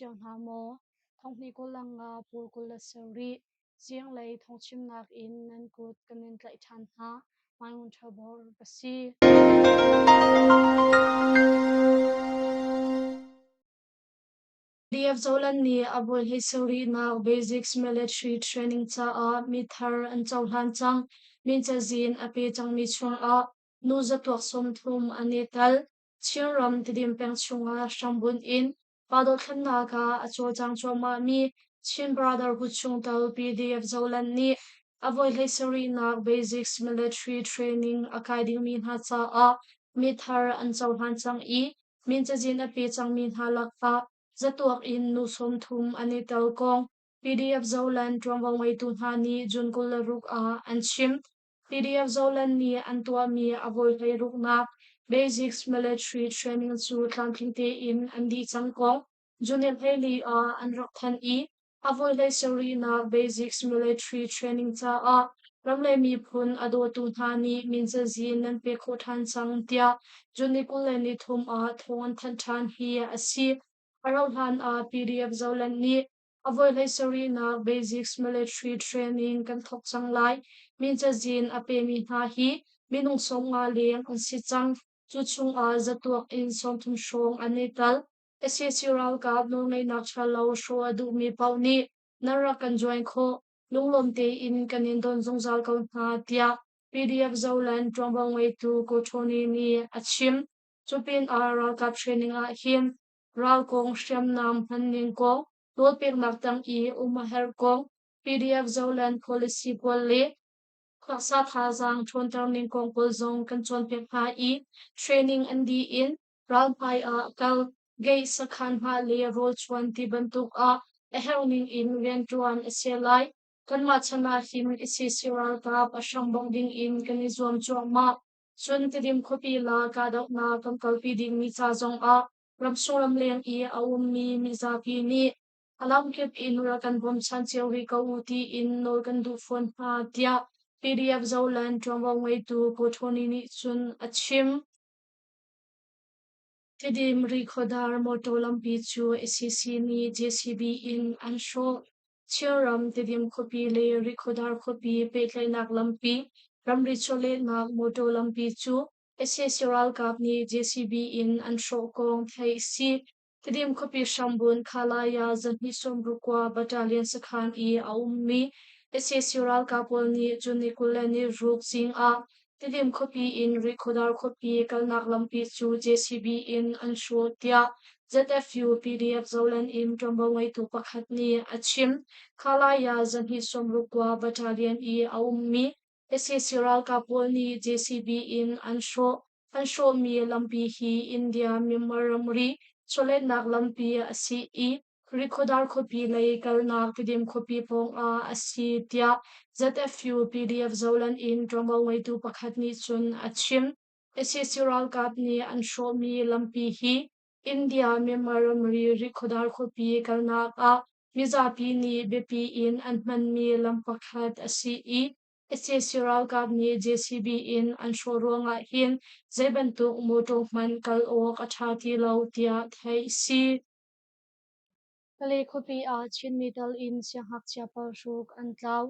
cio hna maw? Thonghnih 25 pul 27 zinglei thawngchimnak in nan kut kan in tlaih ṭhan hna. Maimun Ṭhabor ka si. PDF Zoland nih a voi sarihnak Basics Military Training caah mithar an cohlan cang. Min cazin a pe cangmi chungah nu zatuak 30 an i tel. Chinram Tidim peng chungah hrambunh in pa dothlennak ah a cawlcang cuahmahmi Chin Brotherhood chungtel PDF Zoland nih a voi 17nak Basics Military Training a kai dingmi hna caah mithar an cohlan cang i min cazin a pe cangmi hna lakah zatuak in nu 30 an i tel kong PDF Zoland ṭuanvo ngeitu hna nih June 26 ah an chim. PDF Zoland nih an tuahmi a voi hleiruknak Basics Military Training cu tlamtling tein an dih cang kong June 14 ah an rak thanh i a voi 17nak Basics Military Training caah ram le miphun a dawtu hna nih min cazin nan pek khawh ṭhan cang tiah June 23 ah thawng an thanh ṭhan hi a si. A rauhhlan ah PDF Zoland nih A voi 17nak Basics Military Training kan thawk cang lai. Min cazin a pemi hna hi minung 50 leng an si cang. Cu chungah zatuak in 30 hrawng an i tel. Sac ralkap nawlngeihnak ṭhalo hrawh a duhmi paoh nih nan rak kan join khawh. Lunglawm tein kan in don zungzal ko hna, tiah PDF Zoland ṭuanvo ngeitu Ko Tony nih a chim. Cu pinah ralkap training ah hin ral kong hriamnam hmanning kong, nawlpeknak tang i um a herh kong, PDF Zoland policy pawl le khuaksa thazaang ṭhawnter ning kong pawl zong kan cawnpiak hna i training an dih in ral hmai ah kal, gate sakhan hngah le rawlchuan ti bantuk ah a herh ning in rianṭuan a si lai. Kanmah chan ah hin ICC ralkap a hram bongh ding in kan i zuam cuahmah. Cun Tidim khuapi la kahdohnak kan kalpi dingmi ca zongah ramsung ramleng i a ummi mizapi nih a lamkip in rak kan bawmchan cio rih ko u tiin nawl kan duh fawn hna, tiah PDF Zoland ṭuanvo ngeitu Ko Tony nih cun a chim. Tidim Rihkhawdar motor lampi cu sac nih JCB in an hrawh. Chinram Tidim khuapi le Rihkhawdar khuapi pehtlaihnak lampi, ramri chawlehnak motor lampi cu sac ralkap nih JCB in an hrawh kong theih a si. Tidim khuapi hrambun Khalaya 269 Battalion sakhan i a ummi sac ralkap pawl nih June ni 26 zing ah Tidim khuapi in Rihkhawdar khuapi kalnak lampi cu JCB in an hrawh tiah ZFU PDF Zoland in ṭuanvo ngeitu pakhat nih a chim. Khalaya 269 Battalion i a ummi sac ralkap pawl nih JCB in an hrawh. An hrawhmi lampi hi India-Myanmar ramri chawlehnak lampi a si i Rihkhawdar khuapi lei kalnak Tidim khuapi pawngah a si tiah ZFU PDF Zoland in ṭuanvo ngeitu pakhat nih cun a chim. Sac ralkap nih an hrawhmi lampi hi India-Myanmar ramri Rihkhawdar khuapi kalnak ah mizapi nih biapi in an hmanmi lam pakhat a si i sac ralkap nih JCB in an hrawh ruangah hin zeibantuk mawṭaw hmanh kal awk a ṭha ti lo tiah theih a si. Kalay khuapi ah Chinmi tal in siangngakchia paruk an tlau.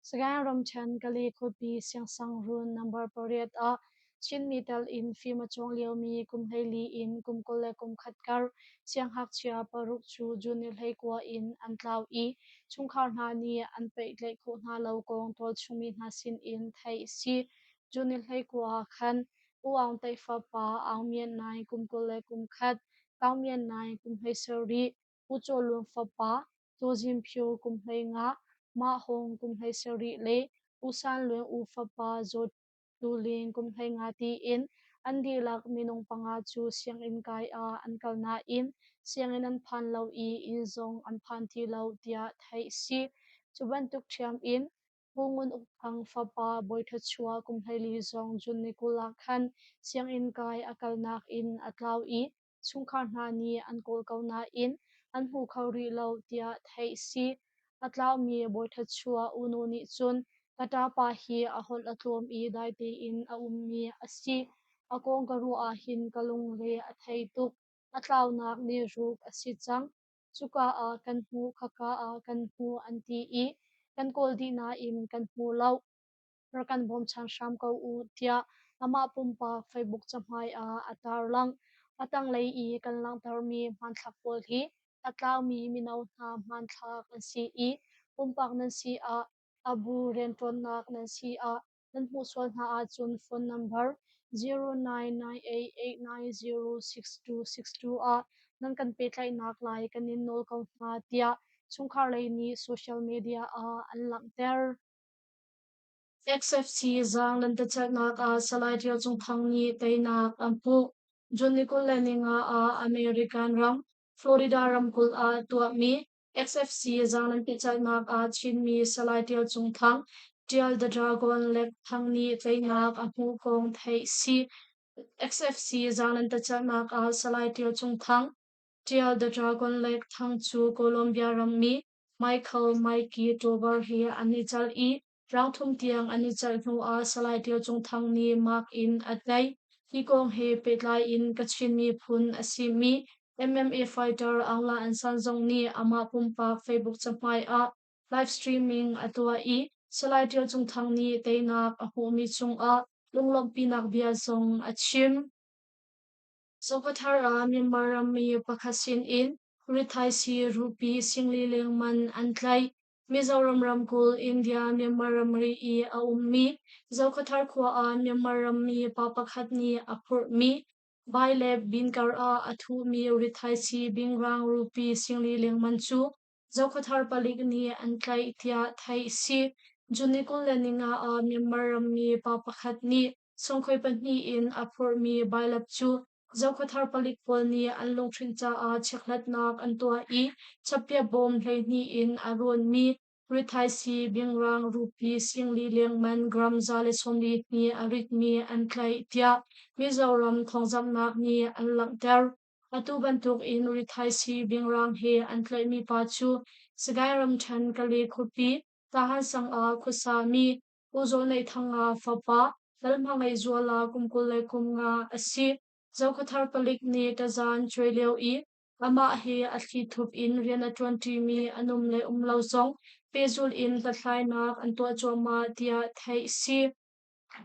Sagaing ramṭhen Kalay khuapi siangsangruun number pariat ah Chinmi tal in fim a cawng liomi kum 14 in kum 21 kar siangngakchia paruk cu June ni 19 in an tlau i chungkhar hna nih an pehtlaih khawh hna lo kong tualchungmi hna sin in theih a si. June ni 19 ah khan U Aung Taih fapa Aung Myint Naing kum 21, Kaung Myint Naing kum 17, U Caw Lun fapa Caw Zin Phyo kum 15, Mah Hawng kum 17 le U San Lwin U fapa Zaw Tu Ling kum 15 tiin an dihlak minung panga cu sianginn kai ah an kal nain sianginn an phan lo i inn zong an phan ti lo tiah theih a si. Cu bantuk ṭhiam in Pu Ngun Uk Thang fapa Bawi Tha Chuah kum 14 zong June ni 20 ah khan sianginn kai a kalnak in a tlau i chungkhar hna nih an kawl ko nain an hmu kho rih lo tiah theih a si. A tlaumi Bawi Tha Chuah unu nih cun ka ṭapa hi a holh a tlawm i dai tein a ummi a si. A kong ka ruah ahhin ka lungre a thei tuk. A tlaunak ni ruk a si cang. Cuka ah kan hmuh, khaka ah kan hmuh an ti i kan kawl dih nain kan hmu lo. Rak kan bawmchan hram ko u tiah amah pumpak Facebook cahmai ah a tarlangh. A tanglei i kan langhtermi hmanthlak pawl hi a tlaumi mino hna hmanthlak an si i pumpak nan si ah, a bu rianṭuannak nan si ah nan hmuh sual hna ahcun phone number 0998890662 ah nan kan pehtlaihnak lai kan in nawl ko hna tiah chungkhar lei nih social media ah an langhter. XFC zaang lentecelhnak ah Salai Ṭial Cung Thang nih teinak an hmuh. June ni 25 ah American ram Florida ramkulh ah tuahmi XFC zaang lentecelhnak ah Chinmi Salai Ṭial Cung Thang, Ṭial the Dragon Lek Thang nih teinak a hmuh kong theih si. XFC zaang lentecelhnak ah Salai Ṭial Cung Thang, Ṭial the Dragon Lek Thang cu Colombia rammi Michael Mikey Tober he an i celh i round thum tiang an i celh hnuah Salai Ṭial Cung Thang nih mark in a tei. Hi kong he pehtlai in Kachin miphun a simi MMA fighter Aung La N San zong nih amah pumpak Facebook cahmai ah live streaming a tuah i Salai Ṭial Cung Thang nih teinak a hmuhmi cungah lunglawmhpinak bia zong a chim. Zokathar ah Myanmar rammi pakhat sinin rithaisii rupee singli lengman an tlaih. Mizoram ramkulh India Myanmar ramri i a ummi Zokathar khua ah Myanmar rammi pa pakhat nih a phurhmi bai le binkar ah a thuhmi rithaisii bingrang rupee singli lengman cu Zokathar palik nih an tlaih tiah theih a si. June ni 25 ah Myanmar rammi pa pakhat nih Songkhoi pahnih in a phurhmi bailap cu Zokhawthar palik pawl nih an lunghrinh caah chekhlatnak an tuah i chappiah bawm 12 in a rawnmi rithaisii bingrang rupee singli lengman gram 142 a ritmi an tlaih tiah Mizoram thawngzamhnak nih an langhter. Atu bantuk in rithaisii bingrang he an tlaihmi pa cu Sagaing ramṭhen Kale khuapi Tahan sang ah khuasami Pu Zawl Neih Thang nga fapa Lalhma Ngaihzuala kum 25 a si. Zokhawthar palik nih taza an cuai lio i amah he a thlithup in rian a ṭuanṭimi an um le um lo zong pehzulh in hlathlainak an tuah cuahmah tiah theih a si.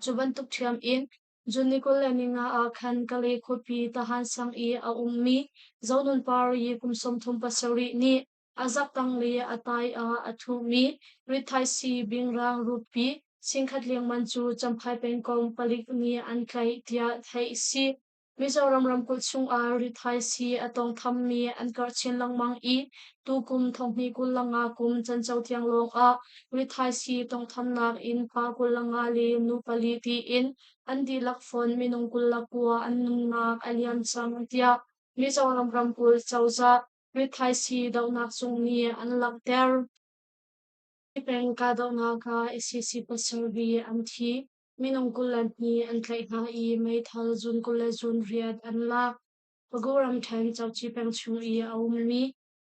Cu bantuk ṭhiam in June ni 25 ah khan Kalay khuapi Tahan sang i a ummi Zonun Par i kum 37 nih a zaktang le a tai ah a thuhmi rithaisii bingrang ruppi singkhat lengman cu Champhai pengkomh palik nih an tlaih tiah theih a si. Mizoram ramkulh chungah rithaisii a tawngthammi an karh chin lengmang i tukum thonghnih 25 kum canco tiang lawngah rithaisii tawngthamnak in pa 25 le nu pali tiin an dihlak fon minung 29 an nunnak a liam cang tiah Mizoram ramkulh cozah rithaisii dohnak zung nih an langhter. Peng kahdohnak ah sac pasarih an thi. Minung 22 an tlaih hna i meithal zun 28 an lak. Pago ramṭhen Cauci peng chung i a ummi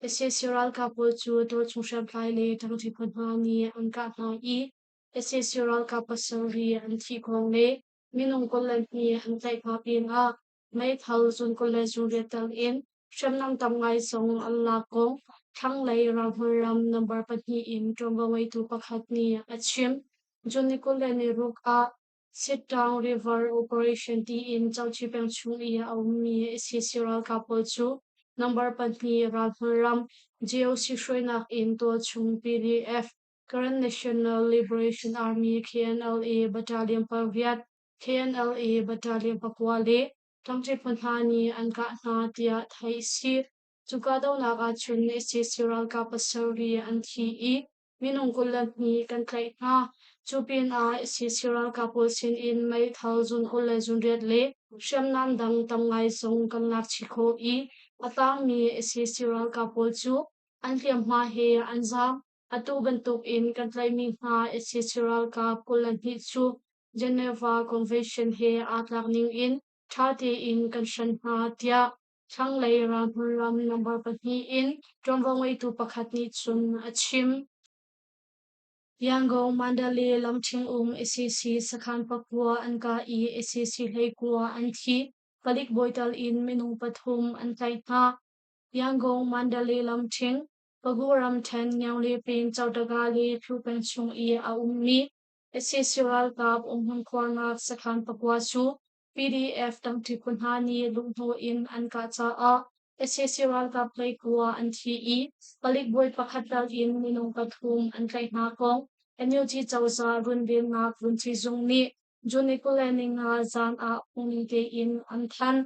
sac ralkap pawl cu tualchung hriamtlai le ṭangṭi phu hna nih an kah hna i sac ralkap pasarih an thih kong le minung 22 an tlaih hna pinah meithal zun 28 tal in hriamnam tam ngai zong an lak kong thlanglei ralhmun ram number pahnih in ṭuanvo ngeitu pakhat nih a chim. June ni 26 ah Sittang River Operation tiin Cauci peng chung i a ummi sac ralkap pawl cu number pahnih ralhmun ram GOC hruainak in tualchung PDF Karen National Liberation Army KNLA Battalion pariat KNLA Battalion pakua le ṭangṭi phu hna nih an kah hna tiah theih a si. Cu kahdohnak ahcun sac ralkap pasarih an thi i minung 22 kan tlaih hna. Cu pinah sac ralkap pawl sinin meithal zun 28 le hriamnam dang tam ngai zong kan lak chih khawh i a tangmi sac ralkap pawl cu an hliamhma he an zaam. Atu bantuk in kan tlaihmi hna sac ralkap 22 cu Geneva Convention he aa tlak ning in ṭha tein kan hran hna tiah thlanglei ralhmun ram number pahnih in ṭuanvo ngeitu pakhat nih cun a chim. Yangon Mandalay lamṭhing um sac sakhan pakua an kah i sac hleikua an thi. Palik bawi tal in minung pathum an tlaih hna. Yangon Mandalay lamṭhing, Pagu ramṭhen Nyaungle peng Chowdaga le Hlu peng chung i a ummi sac ralkap umhmun khuarnak sakhan pakua cu PDF tangṭi phu hna nih luhhnawh in an kah caah sac ralkap 19 an thi i palik bawi pakhat tal in minung pathum an tlaih hna kong NUG cozah runvennak vunci zung nih June 25 zan ah phungning tein an thanh.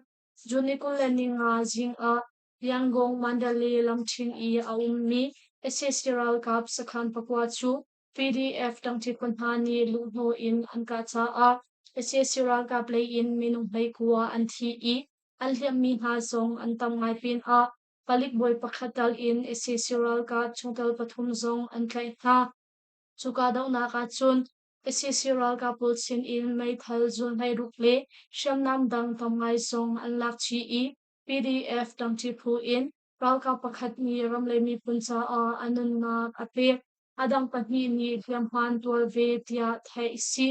June 25 zing ah Yangon Mandalay lamṭhing i a ummi sac ralkap sakhan pakua cu PDF ṭangṭi phu hna nih luhhnawh in an kah caah sac ralkap lei in minung 19 an thi i an hliamhmi hna zong an tam ngai pinah palik bawi pakhat tal in sac ralkap chungtel pathum zong an tlaih hna. Cu kahdohnak ahcun sac ralkap pawl sinin meithal zul hleiruk le hriamnam dang tam ngai zong an lak chih i PDF ṭangṭi phu in ralkap pakhat nih ram le miphun caah a nunnak a pek. A dang pahnih nih hliamhma an tuar ve tiah theih a si.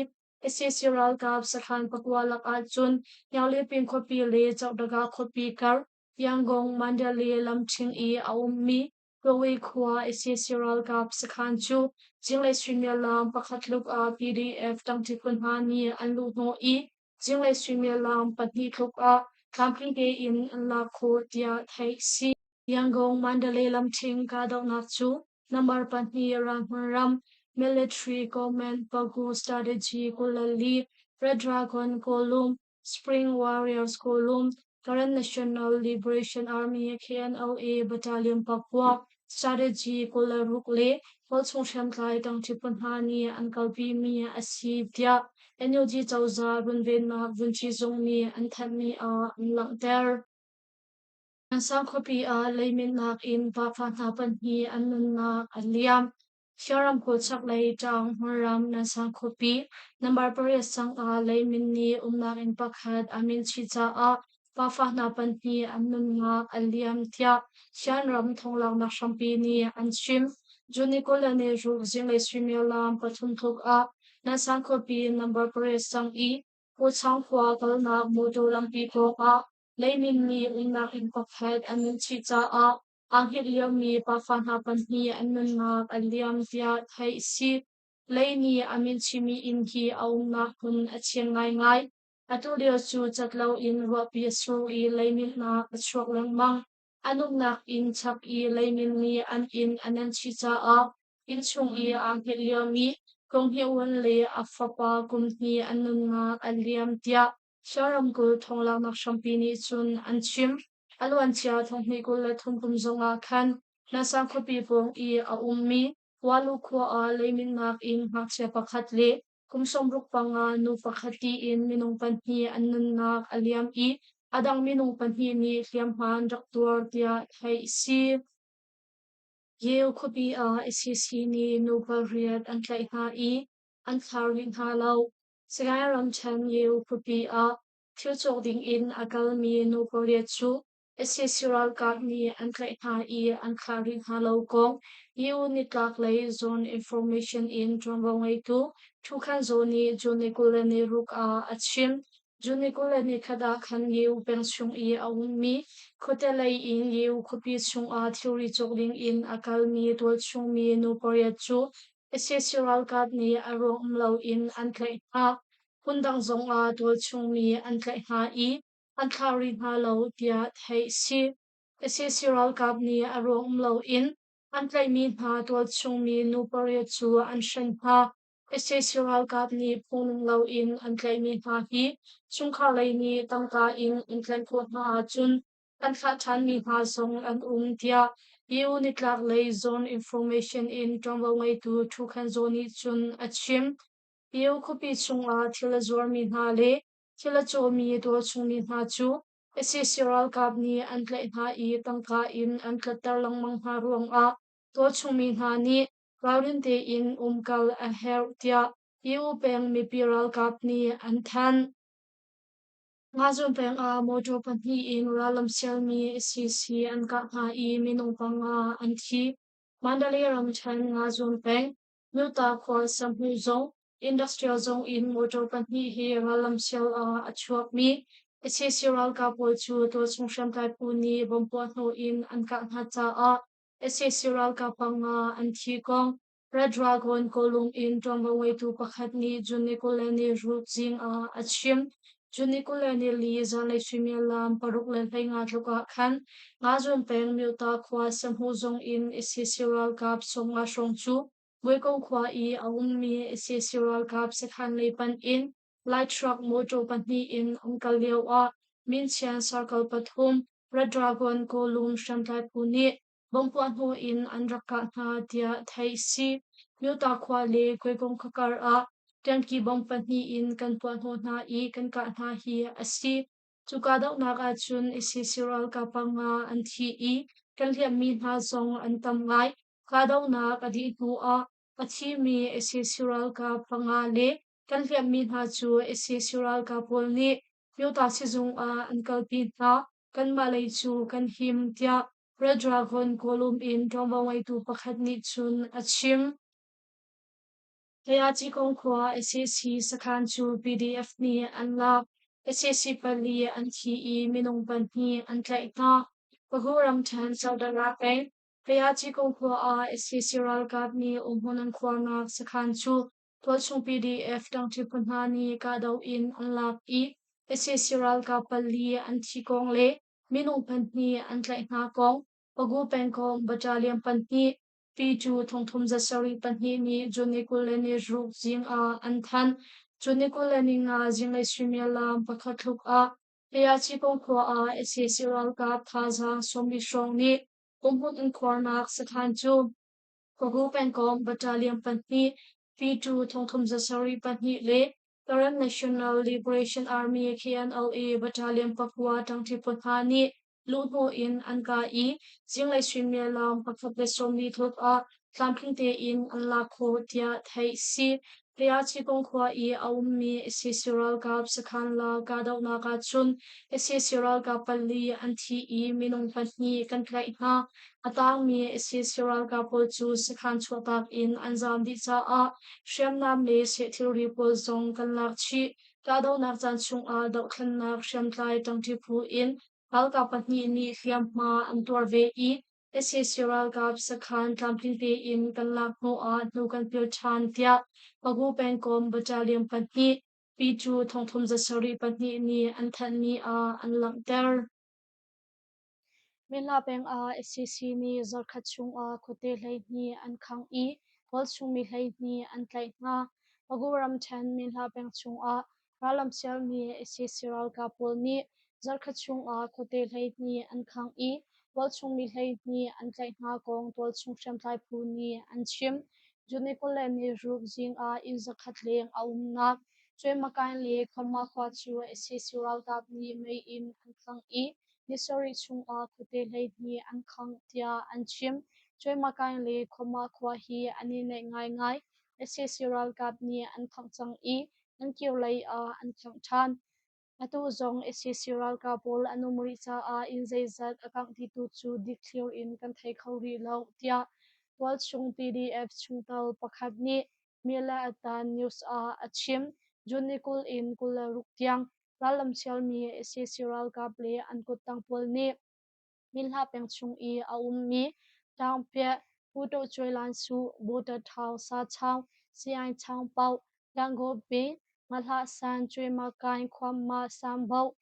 Sac ralkap sakhan pakua lakah cun Hniarlipin khuapi le Chokdaga khuapi kar Yangon Mandalay lamṭhing i a ummi Kawe khua sac ralkap sakhan cu zinglei suimilam pakhat tluk ah PDF ṭangṭi phu hna nih an luhhnawh i zinglei suimilam pahnih tluk ah tlamtling tein an lak khawh tiah theih a si. Yangon Mandalay lamṭhing kahdohnak cu Number pahnih ralhmun ram Military Command Pagu Strategy 24 Red Dragon Kawlum Spring Warriors Kawlum Karen National Liberation Army KNLA Battalion pakua Strategy 26 le Kawlchung hriamtlai ṭangṭi phu hna nih an kalpimi a si tiah NUG cozah runvennak vunci zung nih an thanhmi ah an langhter. Lansang khuapi ah leiminnak in pafa hna pahnih an nunnak a liam. Siaram khua chaklei ṭaang hmunram Lansang khuapi number pariat sang ah leimin nih umnak inn pakhat a min chih caah pafa hna pahnih an nunnak a liam tiah Sianram thonglaknak hrampi nih an chim. June 26 zinglei suimilam pathum tluk ah Lansang khuapi number pariat sang i Puchang khua kalnak motor lampi pawng ah Leimin nih umnak inn pakhat an nun chih caah aa hngilh liomi pafa hna pahnih an nunnak a liam tiah theih a si. Lei nih a min chihmi inn hi a umnak hmun a chiang ngaingai. Atu lio cu cat loin ruahpi a sur i leiminnak a chuak lengmang. An umnak inn chak i leimin nih an inn a nan chih caah innchung i aa hngilh liomi Kung Hye Won le a fapa kum hnih an nunnak a liam tiah Shan ramkulh thonglaknak hrampi nih cun an chim. A luancia thonghnih 23 kum zongah khan Lansang khuapi pawng i a ummi Walu khua ah leiminnak in ngakchia pakhat le kum 65 nu pakhat tiin minung pahnih an nunnak a liam i a dang minung pahnih nih hliamhma an rak tuar tiah theih a si. Yale khuapi ah sac nih nu pariat an tlaih hna i an thlar rih hna lo. Sagaing ramṭhen Yale khuapi ah thil cawk dingin a kalmi nu pariat cu sac ralkap nih an tlaih hna i an thlah rih hna lo kong EU nitlaklei Zone Information in ṭuanvo ngeitu Thu Khan Zaw nih June 26 ah a chim. June 21 ah khan EU peng chung i a ummi khuate lei in EU khuapi chungah thilri cawk dingin a kalmi tualchungmi nu pariat cu Sac ralkap nih a ruang um loin an tlaih hna. Phundang zongah tualchungmi an tlaih hna i an thlah rih hna lo tiah theih a si. Sac ralkap nih a ruang um loin an tlaihmi hna tualchungmi nu pariat cu an hren hna. Sac ralkap nih phung ning loin an tlaihmi hna hi chungkhar lei nih tangka in an tlaih khawh hna ahcun an thlah ṭhanmi hna zong an um tiah EU nitlaklei Zone Information in ṭuanvo ngeitu Thu Khan Zaw nih cun a chim. EU khuapi chungah thil a zuarmi hna le thil a cawmi tualchungmi hna cu sac ralkap nih an tlaih hna i tangka in an tlatter lengmang hna ruangah tualchungmi hna nih ralrin tein umkal a herh tiah EU peng mipi ralkap nih an thanh. Ngazun peng ah motor pahnih in rallam sialmi sac an kah hna i minung panga an thi. Mandalay ramṭhen Ngazun peng Myuta khua Sahmu zung Industrial zung in motor pahnih hi rallam sial ah a chuakmi Sac ralkap pawl cu tualchung hriamtlai phu nih bomb puahhnawh in an kah hna caah sac ralkap panga an thi kong Red Dragon Kawlung in ṭuanvo ngeitu pakhat nih June ni 24 zing ah a chim. June ni 24 zanlei suimilam 6:15 tluk ah khan Ngazawn peng Myota khua Sahmu zung in sac ralkap 50 hrawng cu Muikong khua i a ummi sac ralkap sakhan lei panh in Light truck mawṭaw pahnih in an kal lioah Minchian Circle pathum Red Dragon Kawlum hriamtlai phu nih bomb puahhnawh in an rak kah hna tiah theih a si. Myota khua le Kuaikong khuakar ah ṭangki bomb pahnih in kan puahhnawh hna i kan kah hna hi a si. Cu kahdohnak ahcun sac ralkap panga an thi i kan hliamhmi hna zong an tam ngai. Kahdohnak a dih hnuah a thimi sac ralkap panga le kan hliamhmi hna cu sac ralkap pawl nih Pyota sizung ah an kalpi hna. Kanmah lei cu kan him, tiah Red Dragon Kawlum in ṭuanvo ngeitu pakhat nih cun a chim. Kayacikong khua sac sakhan cu PDF nih an lak. Sac pali an thi i minung pahnih an tlaih hna. Pagu ramṭhen Saudara peng Kayacikong khua ah sac ralkap nih umhmun an khuarnak sakhan cu tualchung PDF ṭangṭi phu hna nih kahdoh in an lak i sac ralkap pali an thi kong le minung pahnih an tlaih hna kong Pagu pengkomh battalion pahnih P2 thongthum za sarih pahnih nih June ni 26 zing ah an thanh. June ni 25 zinglei suimilam pakhat tluk ah Kayacikong khua ah sac ralkap thazaang 40 hrawng nih umhmun an khuarnak sakhan cu Pagu pengkomh battalion pahnih P2 thongthum za sarih pahnih le Karen National Liberation Army KNLA battalion pakua ṭangṭi phu hna nih luhhnawh in an kah i zinglei suimilam 1:40 tluk ah tlamtling tein an lak khawh tiah theih si. Kayacikong khua i a ummi sac ralkap sakhan la kahdohnak ahcun sac ralkap pali an thi i minung pahnih kan tlaih hna. A tangmi sac ralkap pawl cu sakhan chuahtak in an zaam dih caah hriamnam le seh thilri pawl zong kan lak chih. Kahdohnak caan chungah dohthlennak hriamtlai ṭangṭi phu in ralkap pahnih nih hliamhma an tuar ve i sac ralkap sakhan tlamtling tein kan lak hnuah hnu kan pil ṭhan tiah Pagu pengkomh battalion pahnih P2 thongthum za sarih pahnih nih an thanhmi ah an langhter. Minla peng ah sac nih zarkhat chungah khuate 12 an khangh i tualchung mi 12 an tlaih hna. Pagu ramṭhen Minhla peng chungah rallam sialmi sac ralkap pawl nih zarkhat chungah khuate 12 an khangh i tualchung mi 12 an tlaih hna kong tualchung hriamtlai phu nih an chim. June 26 zing ah inn zakhat leng a umnak Cuaimakai le Khonma khua cu sac ralkap nih mei in an khangh i ni sarih chungah khuate 12 an khangh tiah an chim. Cuaimakai le Khonma khua hi an i naih ngaingai. Sac ralkap nih an khangh cang i an kirlei ah an khangh ṭhan. Atu zong sac ralkap pawl an um rih caah inn zeizat a kangh ti tu cu dikthlir in kan thei kho rih lo, tiah tualchung PDF chungtel pakhat nih Mile Atan News ah a chim. June ni 20 in 26 tiang rallam chialmi sac ralkap le an kuttang pawl nih Minhla peng chung i a ummi Ṭaungpiah, Putohcuailansu, Bawtaṭhau, Sachaung, Siaichangpauh, Gangaw-pin, Ngahlahsan, Cuaimakai, Khuamma, Samboh,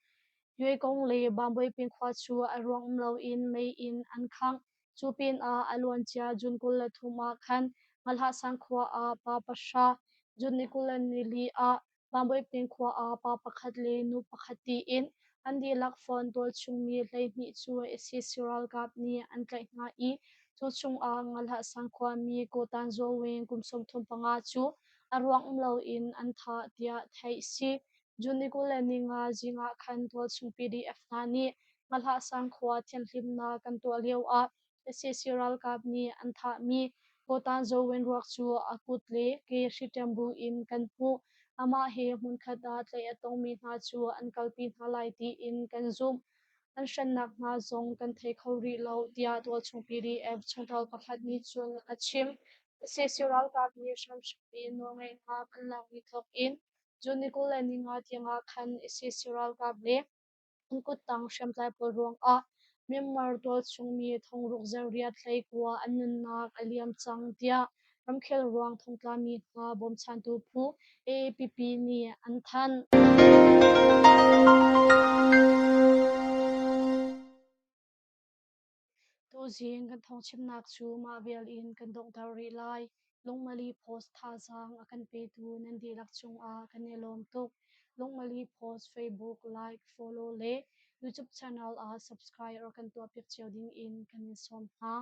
Yuekong le Bambuaipin khua cu a ruang um loin mei in an khangh. Cu pinah a luancia June 23 ah khan Ngahlahsan khua ah pa pahra, June ni 24 ah Bambuaipin khua ah pa pakhat le nu pakhat tiin an dihlak fon tualchungmi 12 cu sac ralkap nih an tlaih hna i cu chungah Ngahlahsang khuami Kawtan Zawing kum 35 cu a ruang um loin an thah tiah theih a si. June ni 25 zing ah khan tualchung PDF hna nih Ngahlahsang khua thianhhlimnak kan tuah lioah sac ralkap nih an thahmi Kawtan Zawin ruak cu a kut le ke hriṭem buin kan hmuh. Amah he hmunkhat ah tlaih a tongmi hna cu an kalpi hna lai tiin kan zumh. An hrennak hna zong kan thei kho rih lo, tiah tualchung PDF chungtel pakhat nih cun a chim. Sac ralkap nih hramhram in nawlngeihnak an lakmi thawk in June ni 25 tiangah khan sac ralkap le. An kuttang hriamtlai pawl ruangah Myanmar tualchung mi thongruk zeriat 19 an nunnak a liam cang tiah ramkhel ruang thongtlami hna bawmchantu phu AAPP nih an thanh. Tuzing kan thawngchimnak cu mah vial in kan donghter rih lai. Lungmali Post thazaang a kan petu nan dihlak cungah kan i lawm tuk. Lungmali Post Facebook like, follow le YouTube channel ah subscribe or kan tuahpiak cio ding in kan in sawm hna.